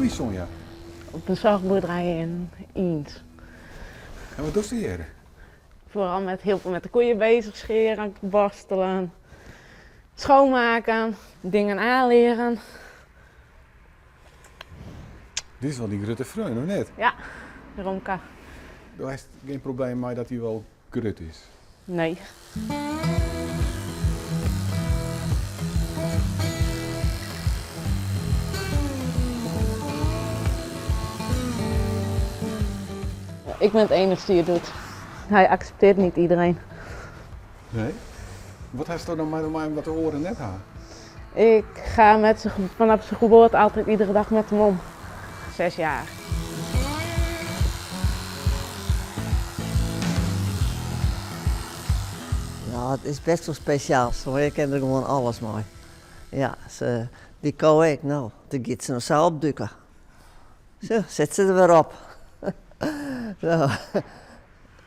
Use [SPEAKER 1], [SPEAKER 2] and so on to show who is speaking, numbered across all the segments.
[SPEAKER 1] dy Sonja?
[SPEAKER 2] Op de soarchboerderij yn Iens.
[SPEAKER 1] En wat dochst hjir?
[SPEAKER 2] Foaral met heel veel met de koeien bezig, scheren, borstelen, schoonmaken, dingen aanleren.
[SPEAKER 1] Dit is wol dyn grutte freon, of net?
[SPEAKER 2] Ja, Romke.
[SPEAKER 1] Do hast gjin probleem mei dat hy wol grut is?
[SPEAKER 2] Nee. Ik ben het enigste die het doet. Hij accepteert niet iedereen.
[SPEAKER 1] Nee? Wat hast do dan mei wat de oaren net ha?
[SPEAKER 2] Ik ga met z'n, vanaf zijn geboorte altijd iedere dag met hem om. 6 jaar.
[SPEAKER 3] Ja, it is best wol spesjaal. Sonja kin der gewoan alles mei. Ja, se, dy ko ek, no, dêr giet se no sa opduke. Zo, sit se der wer op. Zo,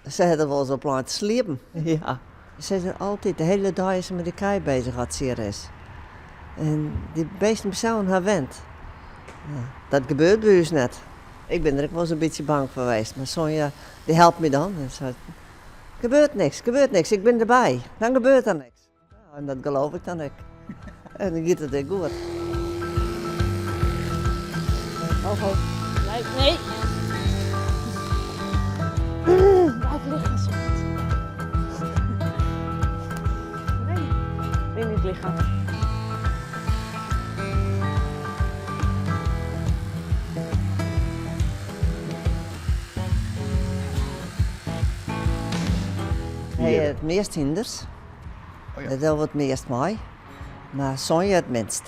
[SPEAKER 3] se hat der wolris op lein te sliepen. Ja. Se is der altyd, de hiele dei is se mei de kij bezich as se hjir is. En dy beesten besouden har wend. Ja, dat gebeurt by ús net. Ik bin der ek wolris in bytsje bang foar west, mar Sonja dy helpt my dan en seit, gebeurt niks, gebeurt niks, ik bin derby, dan gebeurt der niks. Ja, en dat geloof ik dan ek. En dan giet it ek goed.
[SPEAKER 2] Oh, oh. Nee, nee. Blijf liggen, schat. Nee, nee, niet liggen.
[SPEAKER 3] Hy hat it meast hynders.
[SPEAKER 1] Oh ja.
[SPEAKER 3] Dêr dogge we it meast mei. Mar Sonja it minst.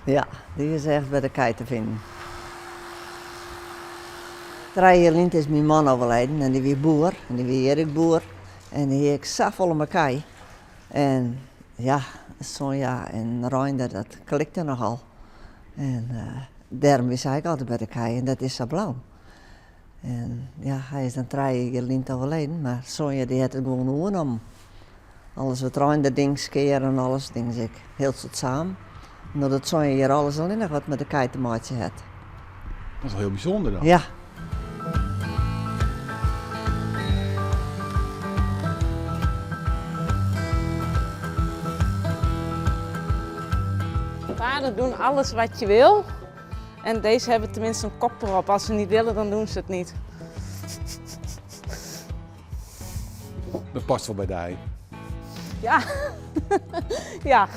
[SPEAKER 3] Ja, dy is echt by de kij te finen. Trije jier lyn is myn man overleden en dy wie boer en dy wie hjir ek boer en dy hie ek safolle mei kij. En ja, Sonja en Reinder dat klikte nochal. En dêrom wie sy ek altyd by de kij en dat is sa bleaun. En ja, hy is dan trije jier lyn overleden, mar Sonja dy hat it gewoan oernommen. Alles wat Reinder ding skear en alles, ding is ek hiel soad saam. No dat Sonja hjir alles allinnich wat mei de kij te meitsjen hat.
[SPEAKER 1] Dat is wol hiel bysûnder dan.
[SPEAKER 3] Ja.
[SPEAKER 2] Paarden doen alles wat je wil. En deze hebben tenminste een kop erop. Als ze niet willen, dan doen ze het niet.
[SPEAKER 1] Dat past wol by dy.
[SPEAKER 2] Ja, ja.